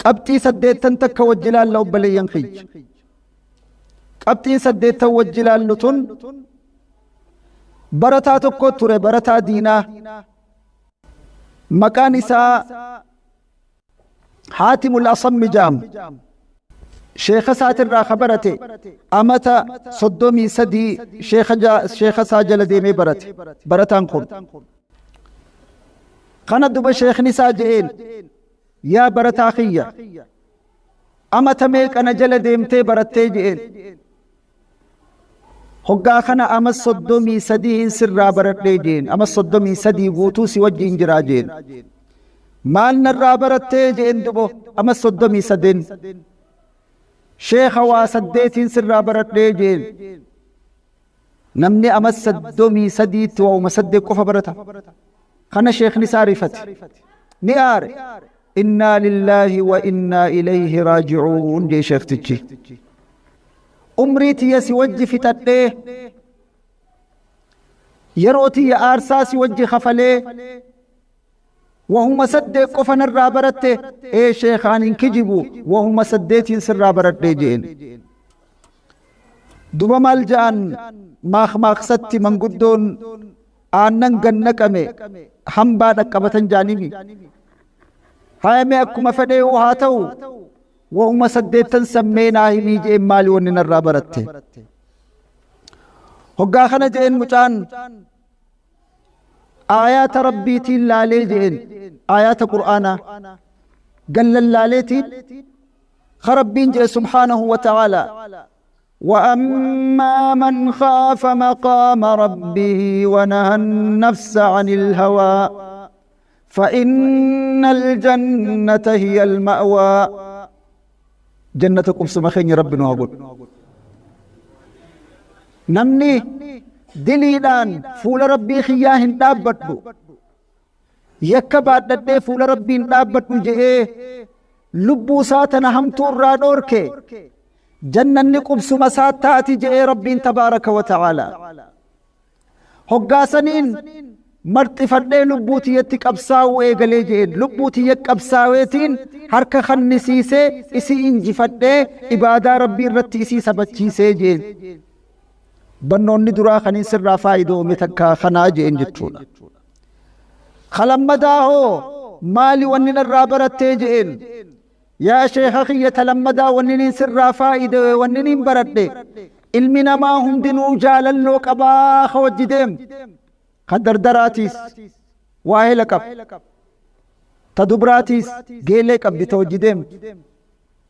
Qabxii saddeettan takka wajji laalla obboleeyyan kiyya. Qabxiin saddeettan wajji laallu tun barataa tokko ture, barataa diinaa, maqaan isaa Haatimul Asammi jaamu. Sheekha isaatirraa ka barate amata 33 sheekha isaa jala deemee barate barataan kun. Kana duba sheekni isaa je'een, yaa barataa kiyya, amata meeqa na jala deemtee barattee je'een. Hoggaa kana ama 33 sirraa baradhee jeen, ama 33 guutuu si wajjiin jiraa jeen. Maal narraa barattee jeen dubo ama 33. Sheekha, waa saddeetiin sirraa baradhee jeen. Namni ama 33tti waa'uma saddeet qofa barata. Kana sheekni isaa rifate. Ni aare. Innaa lillaahi wa innaa ilayhi raaji'uun jee sheektichi. Umrii tiyya si wajji fixadhee, yeroo tiyya aarsaa si wajji kafalee, wahuma saddeet qofa narraa baratte? Ee sheekha, ani hin kijibu, wahuma saddeetiin sirraa baradhee jeen. Duba maal ja'an maakmaaksatti manguddoon? Aannan gannaqame hambaa dhaqqabatan jaanimi. Hayame, akkuma fedhee haa ta'u, wahuma saddeettan sammee naa himii jeen, maali wanni narraa baratte? Hoggaa kana jeen mucaan, aayaata rabbiitiin laalee jeen, aayaata qur'aanaa gallallaaleetiin ka rabbiin jee subhaanahu wa ta'aalaa, وأما من خاف مقام ربه ونهى النفس عن الهوى فإن الجنة هي المأوى. جنة قبس مخين رب نوغل. Namni diliidhaan fuula rabbii kiyyaa hin dhaabbadhu, yakka baadhadhee fuula rabbiin dhaabbadhu je'ee lubbuu isaa tana hamtuu irraa dhoorke, jannanni qubsuma isaa taati je'ee rabbiin tabaaraka wa ta'aalaa. Hoggaasaniin marxifadhee lubbuu tiyyatti qabsaa'uu eegalee je'een, lubbuu tiyya qabsaa'eetiin harka kannisiisee isii injifadhee ibaadaa rabbii irratti isii sabachiisee je'een. Barnoonni duraa kaniin sirraa faayidoome takka kanaa je'een jechuudha. Kalammadaa hoo maali wanni narraa barattee je'een? Yaa sheeka kiyya, talammadaa wanni niin sirraa faayidoome, wanni niin baradhe, ilmi namaa hundinuu jaalalloo qabaa ka wajji deemu. Kan dardaraatiis waahela qaba. Ta dubraatiis geelee qabdi ta wajji deemtu.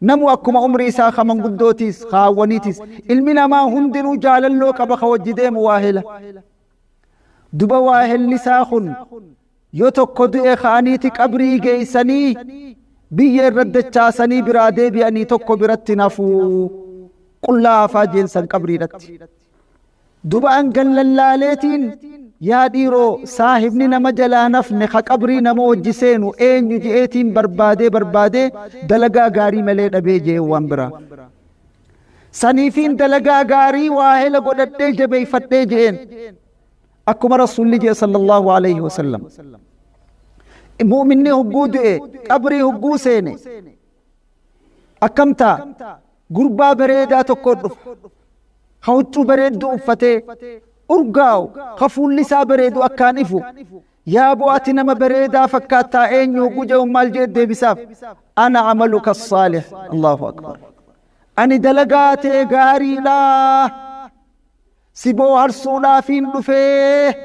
Namu akkuma umrii isaa, ka manguddootiis ka hawwaniitiis, ilmi namaa hundinuu jaalalloo qaba ka wajji deemu, waahela. Duba waahelli isaa kun yoo tokko du'e ka'aniiti qabrii geessanii biyya irra dachaasanii biraa deebi'anii tokko biratti nafuu qullaa hafaa jeensan qabriidhatti. Duba an gallallaaleetiin, yaa dhiiroo, saahibni nama jalaa nafne ka qabrii nama wajji seenu eenyu je'eetiin barbaadee barbaadee dalagaa gaarii malee dhabee jee waan biraa. Saniifiin dalagaa gaarii waahela godhadhee jabeeffadhee je'een. Akkuma Rasuulli jee sallallahu alayhi wasallam. Mu'minni hogguu du'e qabrii hogguu seene akkam ta'a? Gurbaa bareedaa tokko dhufa. Ka huccuu bareedduu uffatee urgaa'u, ka fuulli isaa bareedu akkaan ifu. Yaa boo, ati nama bareedaa fakkaattaa, eenyu hogguu jedhu maal jee deebisaaf? Ana amaluka saalih. Allahu akbar. Ani dalagaa tee gaariidha. Si booharsuudhaafiin dhufee.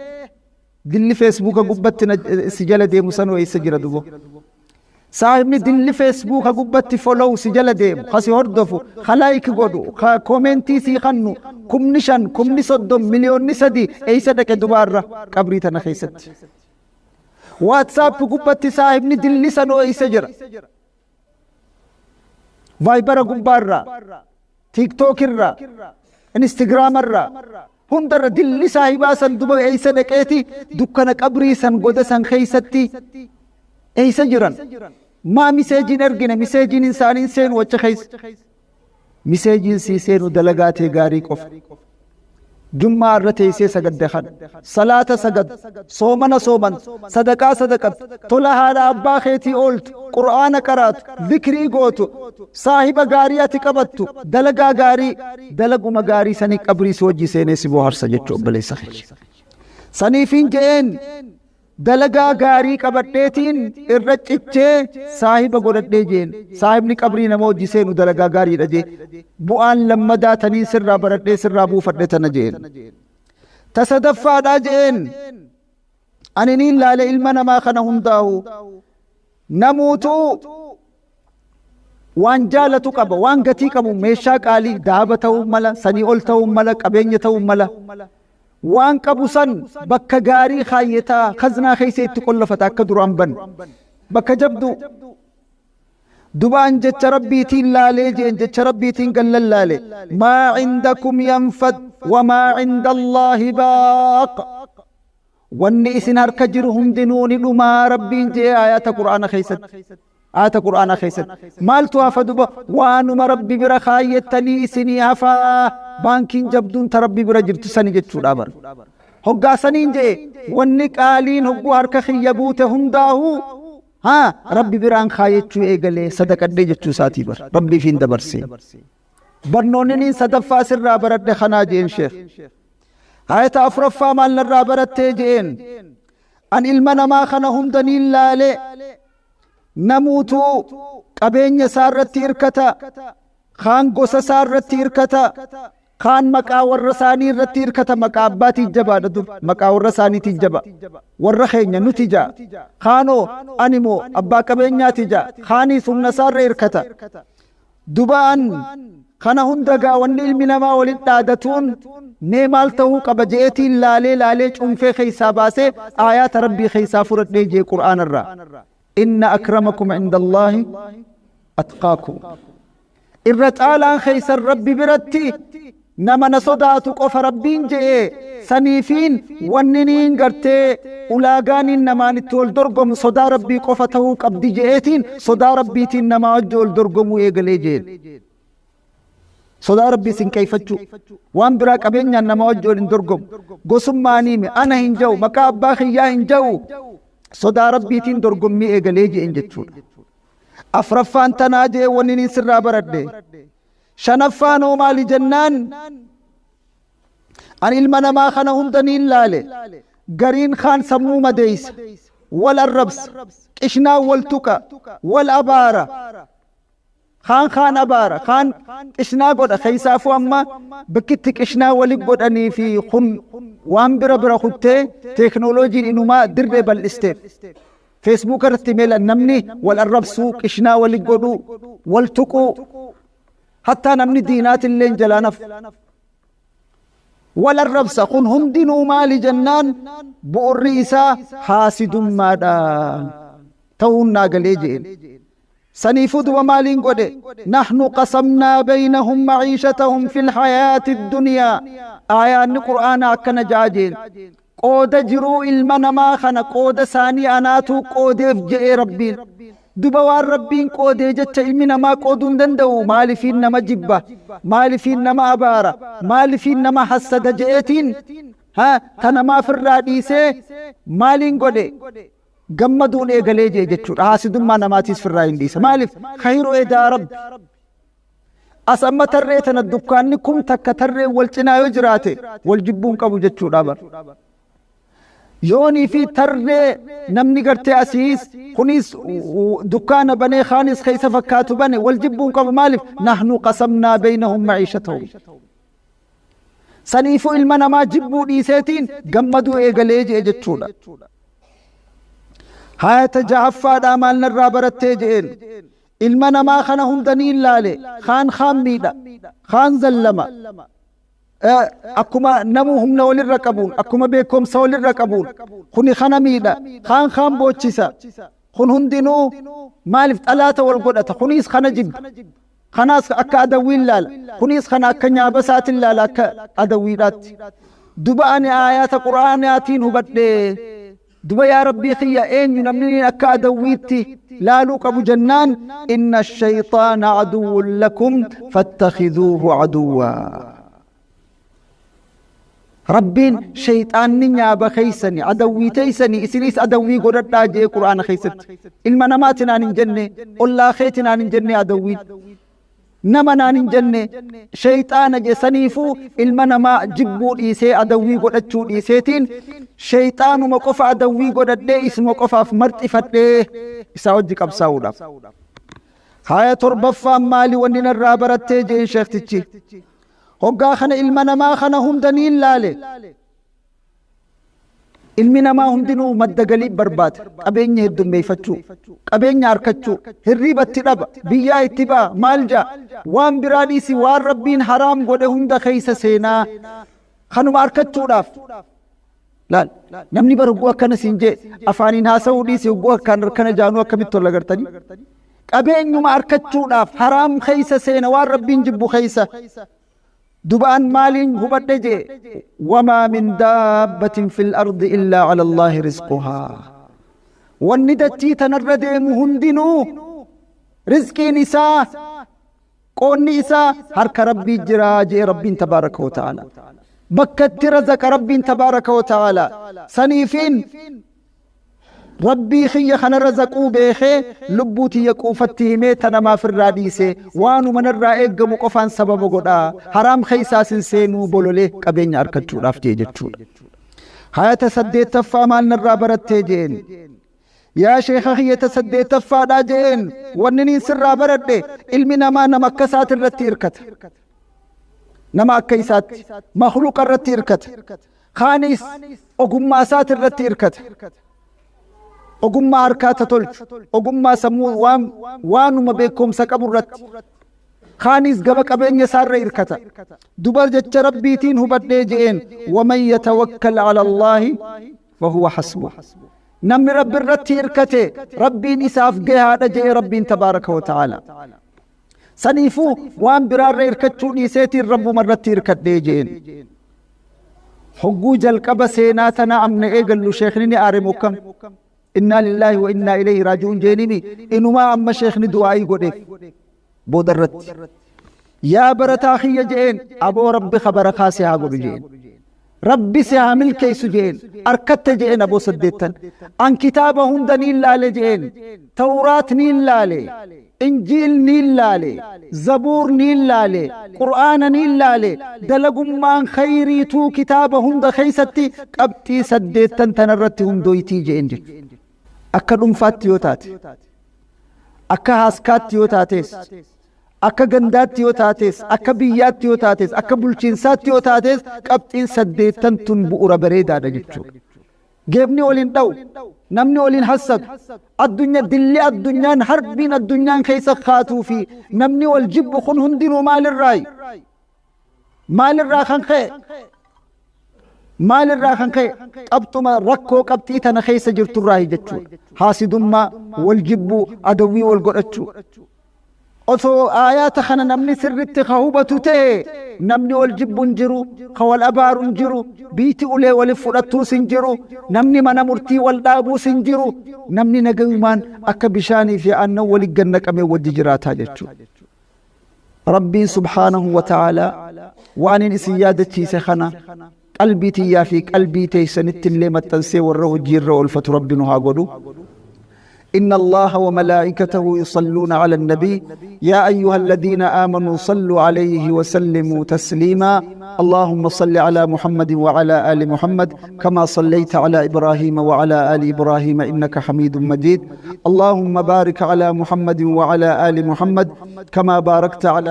Dilli feesbuuka gubbatti si jala deemu sanuu eessa jira dubo? Saahibni dilli feesbuuka gubbatti follow si jala deemu, ka si hordofu, ka like godhu, ka koomentii sii kannu, 5,000, 30,000, 3 miliyoonni eessa dhaqe dubaarra qabrii tana keessatti? WhatsApp gubbatti saahibni dilli sanuu eessa jira? Viber gubbaarraa, TikTok irraa, Instagram irraa, hundarra dilli saahibaa san duba eessa dhaqeeti dukkana qabrii san goda san keessatti eessa jiran? Maa miseejiin ergine, miseejiin isaaniin seenu achi keessa. Miseejiin sii seenu dalagaa tee gaarii qofa. Jummaa irra teessee sagadde kana, salaata sagaddu, soomana soomantu, sadaqaa sadaqattu, tola haadha abbaa keetii ooltu, qur'aana qaraatu, zikrii gootu, saahiba gaarii ati qabattu, dalagaa gaarii, dalaguma gaarii sanii qabrii si wajji seenee si bohaarsa jechuu obboleessa kiyya. Saniifiin je'een Dalagaa gaarii qabadheetiin irra cichee saahiba godhadhee jeen. Saahibni qabrii nama wajji seenu dalagaa gaariidha jee. Bu'aan lammadaa taniin sirraa baradhee sirraa buufadhe tana jeen. Ta sadaffaadhaa jeen. Ani niin laale ilma namaa kana hundaahu. Namuutuu waan jaalatu qaba, waan gatii qabu, meeshaa qaalii daaba ta'uu mala, sanii ol ta'uu mala, qabeenya ta'uu mala. Waan qabu san bakka gaarii kaayyataa, kaznaa keessa itti qollofata akka duraan ban. Bakka jabduu. Dubaan jecha Rabbiitiin laalee jeen, jecha Rabbiitiin gallan laale. Maa cindakum yanfad wa maa cinda Allaahi baaq. Wanni isin harka jiru hundinuu ni dhumaa Rabbiin je'ee aayaata Qur'aana keessatti. Aayata Qur'aanaa keessatti. Maaltu hafa duba? Waanuma Rabbi bira kaayyattanii isinii hafaa. Baankiin jabduun ta Rabbi bira jirtu sani jechuudha bar. Hoggaa saniin je'e wanni qaaliin hogguu harka kiyya buute hundaahuu haa Rabbi biraan kaayyachuu eegalee sadaqadhee jechuu isaatii bar. Rabbiifiin dabarsee. Barnoonniniin sadaffaa sirraa baradhe kanaa je'een sheekh. Aayata afuraffaa maal narraa barattee je'een. An ilma namaa kana hunda niin laalee namuutuu qabeenya isaa irratti hirkata, kaan gosa isaa irratti hirkata, kaan maqaa warra isaanii irratti hirkata. Maqaa abbaatiin jabaadha dur, maqaa warra isaaniitiin jaba. Warra keenya nuti jaa. Kaanoo ani moo abbaa qabeenyaati jaa. Kaaniis humna isaa irra hirkata. Duba an kana hunda gaa wanni ilmi namaa walin dhaadatuun mee maal tahuu qaba je'eetiin laalee laalee cuunfee keessaa baasee aayaata Rabbii keessaa fudhadhee jee Qur'aana irraa. Inna akramakum indallaahi atqaakum. Irra caalaan keessan Rabbi biratti nama na sodaatu qofa Rabbiin je'e. Saniifiin wanniniin gartee ulaagaaniin namaan itti wal dorgomu sodaa Rabbii qofa tahuu qabdi je'eetiin sodaa Rabbiitiin namaa wajji wal dorgomuu eegalee jeen. Sodaa Rabbii sinqeeyfachuu. Waan biraa qabeenyaan namaa wajji wal hin dorgomu. Gosummaaniimi ana hin ja'u, maqaa abbaa kiyyaa hin ja'u. Sodaa Rabbiitiin dorgommii eegalee je'en jechuudha. Afraffaan tanaa je'e wanniniin sirraa baradhe. Shanaffaan hoo maali jennaan, an ilma namaa kana hunda niin laale. Gariin kaan sammuu madeeysa, wal arrabsa, qishnaan wal tuqa, wal abaara. Kaan kaan abaara, kaan qishnaa godha. Keessaafuu amma bakkitti qishnaa wali godhanii fi kun waan bira bira kuttee teeknooloojiin inumaa dirree bal'isteef. Feesbuuka irratti meela namni wal arrabsuu, qishnaa wali godhuu, wal tuquu, hattaa namni diinaatillee jalaa nafu. Wal arrabsa. Kun hundinuu maali jennaan, bu'urri isaa haasidummaadha. Ta'uun naa galee je'een. Saniifuu duba maaliin godhe? Nahnu qasamnaa baynahum maciishatahum fil hayaati dunyaa. Aayaanni Qur'aanaa akkana ja'a jeen. Qooda jiruu ilma namaa kana qooda isaanii anaatuu qoodeef je'ee Rabbiin. Duba waan Rabbiin qoodee jecha ilmi namaa qooduu hin danda'u. Maalifiin nama jibba, maalifiin nama abaara, maalifiin nama hassada je'eetiin ha ta namaaf irraa dhiisee maaliin godhe? Gammaduun eegalee je'e jechuudha. Haasidummaa namaatiis firraa hin dhiisa. Maaliif? Khayru edaa Rabbi. As amma tarree tana dukkaanni kum takka tarree wal cinaa yoo jiraate wal jibbuu hin qabu jechuudha bar. Yoonii fi tarree namni gartee asiis kunis dukkaana banee kaanis keessa fakkaatu bane wal jibbuu hin qabu. Maaliif? Nahnu qasamnaa beynahum maciishatahum. Saniifuu ilma namaa jibbuu dhiiseetiin gammaduu eegalee je'e jechuudha. Haayata jahaffaadhaa maal narraa barattee je'een. Ilma namaa kana hunda ni ilaale. Kaan kaan miidha. Kaan zallama. Akkuma namuu humna walirra qabuun, akkuma beekumsa walirra qabuun, kuni kana miidha. Kaan kaan boochisa. Kun hundinuu maaliif xalaata wal godhata? Kunis kana jibba. Kanaas akka adawwiin laala. Kunis kana akka nyaaba isaatiin laala, akka adawwiidhaatti. Duba ani aayaata Qur'aanaatiin hubadhe. Duba yaa Rabbii kiyya, eenyu namni akka adawwiitti laaluu qabu jennaan, inna shayxaana aduwwun lakum fattakhiduuhu aduwwaa. Rabbiin sheyxaanni nyaaba keeysani, adawwii teeysani, isinis adawwii godhadhaa jee Qur'aana keessatti. Ilma namaati naan hin jenne, ollaa keeti naan hin jenne, adawwiin nama naan hin jenne, sheyxaana je. Saniifuu ilma namaa jibbuu dhiisee, adawwii godhachuu dhiiseetiin, sheyxaanuma qofa adawwii godhadhee, isuma qofaaf marxifadhee isaa wajji qabsaa'uudhaaf. Haya, torbaffaan maali wanni narraa barattee jeen sheektichi? Hoggaa kana ilma namaa kana hunda ni ilaale. Ilmi namaa hundinuu madda galii barbaada. Qabeenya heddummeeffachuu, qabeenya harkachuu, hirriibatti dhaba, biyyaa itti ba'a, maal ja'a. Waan biraa dhiisi, waan Rabbiin haraam godhe hunda keessa seenaa. Kanuma harkachuudhaaf. Laal, namni bara hogguu akkana siin jee afaaniin haasa'uu dhiisi, hogguu akkaan harkana jaanuu akkamitti tola gartanii? Qabeenyuma harkachuudhaaf haraam keessa seena, waan Rabbiin jibbu keessa. Dubaan maaliin hubadhe jee? Wamaa min daabbatin fil ardi illaa ala Allaahi rizquhaa. Wanni dachii tanarra deemu hundinuu rizqiin isaa, qoonni isaa harka Rabbii jira jee Rabbiin tabaaraka wa ta'ala. Bakka itti razaqa Rabbiin tabaaraka wa ta'ala. Saniifiin Rabbii kiyya kana razaquu beekee, lubbuu tiyya quufatti himee, ta namaaf irraa dhiisee, waanuma narraa eeggamu qofaan sababa godhaa, haraam keessaas hin seenuu bololee qabeenya argachuudhaaf jee jechuudha. Hayata saddeettaffaa maal narraa barattee jeen? Yaa sheeka kiyya, ta saddeettaffaadhaa jeen, wanni niin sirraa baradhe, ilmi namaa nama akka isaati irratti hirkata. Nama akka isaatti makluuqa irratti hirkata. Kaanis ogummaa isaati irratti hirkata. Ogummaa harkaa ta tolchu, ogummaa sammuu, waan waanuma beekumsa qabu irratti. Kaanis gama qabeenya isaarra hirkata. Dubar jecha Rabbiitiin hubadhee je'een: waman yatawakkal ala Allaahi fahuwa hasbuh. Namni Rabbi irratti hirkate Rabbiin isaaf gahaadha je'e Rabbiin tabaaraka wa ta'aala. Saniifuu waan biraarra hirkachuu dhiiseetiin Rabbuma irratti hirkadhee je'een. Hogguu jalqaba seenaa tana amna eegallu sheekni ni aare mokkam. Innaa lillaahi wa innaa ilayhi raaji'uun jeenimi. Inumaa amma sheekni du'aa'ii godheef booda irratti. Yaa barataa kiyya je'een, aboo Rabbi ka barakaa si haa godhu je'een. Rabbi si haa milkeessu je'een. Arkatte je'een aboo saddeettan. An kitaaba hunda niin laale je'een. Tawraat niin laale. Injiil niin laale. Zabuur niin laale. Qur'aana niin laale. Dalagummaan khayriituu kitaaba hunda keessatti qabxii saddeettan tanarratti hundooytii je'een jechuudha. Akka dhuunfaatti yoo taate, akka haaskaatti yoo taates, akka gandaatti yoo taates, akka biyyaatti yoo taates, akka bulchiinsaatti yoo taates, qabxiin saddeettan tun bu'uura bareedaadha jechuudha. Geebni waliin dha'u, namni waliin hassadu, addunyaa dilli addunyaan harbiin addunyaan keessa kaatuu fi namni wal jibbu kun hundinuu maalirraayi? Maalirraa kan ka'e? Maalirraa kan ka'e? Qabxuma rakkoo qabxii tana keessa jirturraayi jechuudha. Haasidummaa, wal jibbuu, adawwii wal godhachuu. Osoo aayaata kana namni sirritti ka hubatu ta'e, namni wal jibbu hin jiru, ka wal abaaru hin jiru, biiti ulee walif fudhattuus hin jiru, namni mana murtii wal dhaabuus hin jiru, namni nagayumaan akka bishaanii fi aannan wali gannaqamee wajji jiraataa jechuudha. Rabbiin subhaanahu wa ta'aalaa waan isin yaadachiise kana qalbii tiyyaa fi qalbii teessanitti illee maxxansee warra hojii irra oolfatu Rabbi nu haa godhu. إن الله وملائكته يصلون على النبي يا أيها الذين آمنوا صلوا عليه وسلموا تسليما. اللهم صل على محمد وعلى آل محمد كما صليت على إبراهيم وعلى آل إبراهيم إنك حميد مجيد. اللهم بارك على محمد وعلى آل محمد كما باركت على